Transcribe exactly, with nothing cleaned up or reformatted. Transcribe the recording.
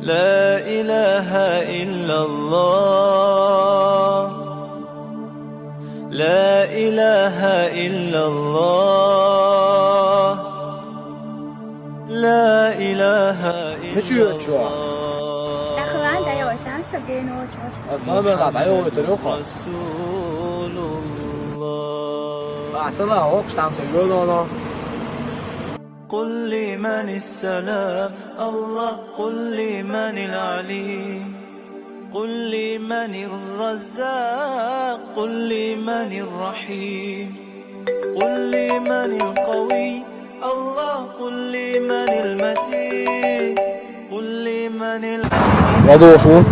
لا إله إلا الله. لا إله إلا الله. لا إله إلا الله. Нечего, чё? Дахлаан даяа ойтан согено чёс. Аслан, да, даяа ойтан ёха. رسول الله. Ацала окш там се гөлөно. قل لي من السلام، الله، قل لي من العليم، قل لي من الرزاق، قل لي من الرحيم، قل لي من القوي، الله، قل لي من المتين، قل لي من العزيز. Ладошун.